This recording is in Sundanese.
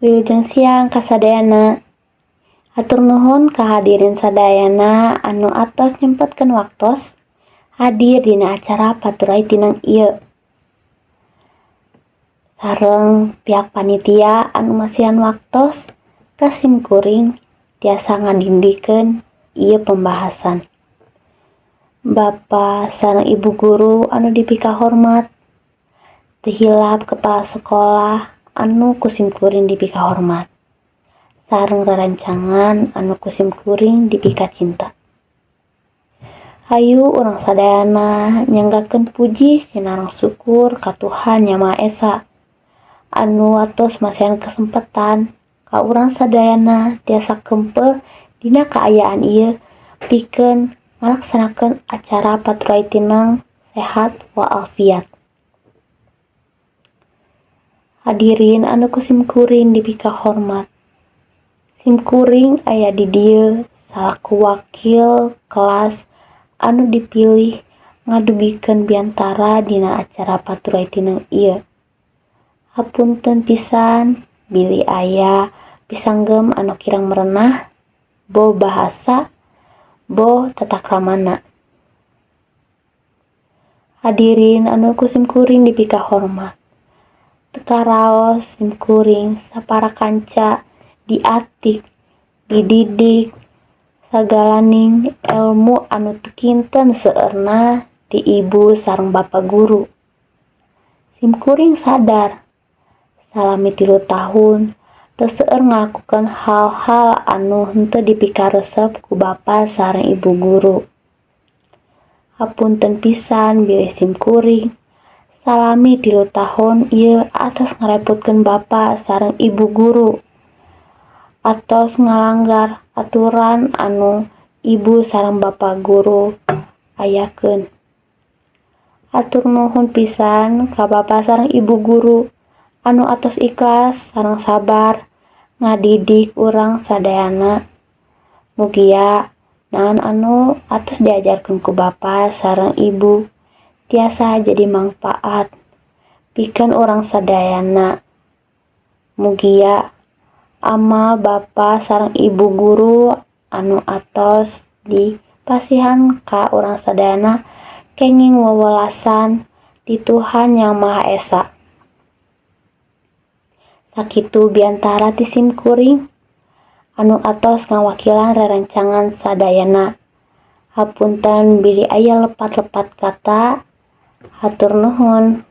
Wilujeng siang kasadayana. Hatur nuhun ka hadirin sadayana anu atos nyempetkeun waktos hadir dina acara Paturay Tineng ieu. Sareng pihak panitia anu masihan waktos ka simkuring tiasa ngadugikeun ieu pembahasan. Bapak sareng Ibu guru anu dipikahormat, teu hilap kepala sekolah anu ku simkuring dipikahormat, sareng rerencangan anu ku simkuring dipikacinta. Hayu urang sadayana nyanggakeun puji sinareng syukur ka Tuhan Yang Maha Esa anu atos masihan kesempatan ka urang sadayana tiasa kempel dina kaayaan ieu pikeun ngalaksanakeun acara Paturay Tineng sehat walafiat. Hadirin anu ku simkuring dipikahormat, simkuring aya di dieu salaku wakil kelas anu dipilih ngadugikeun biantara dina acara Paturay Tineng ieu. Hapunten pisan bilih aya pisanggem anu kirang merenah, boh bahasa, boh tata kramana. Hadirin anu ku simkuring dipikahormat, teu karaos simkuring sapara kanca diatik, dididik sagalaning elmu anu teu kinten seueurna ti ibu sareng bapa guru. Simkuring sadar salami 3 tahun teu seueur ngalakukeun hal-hal anu henteu dipikaresep ku bapa sareng ibu guru. Hapunten pisan bilih simkuring salami 3 tahun ieu atos ngarepotkeun bapa sareng ibu guru, atos ngalanggar aturan anu ibu sareng bapa guru ayakeun. Hatur nuhun pisan ka bapa sareng ibu guru anu atos ikhlas sareng sabar ngadidik urang sadayana. Mugia naon anu atos diajarkeun ku bapa sareng ibu tiasa jadi mangpaat pikeun urang sadayana. Mugia amal bapa sareng ibu guru anu atos dipasihan ka urang sadayana kenging wewelasan ti Tuhan Yang Maha Esa. Sakitu biantara ti simkuring anu atos ngawakilan rerencangan sadayana. Hapunten bilih aya lepat-lepat kata. Hatur nuhun.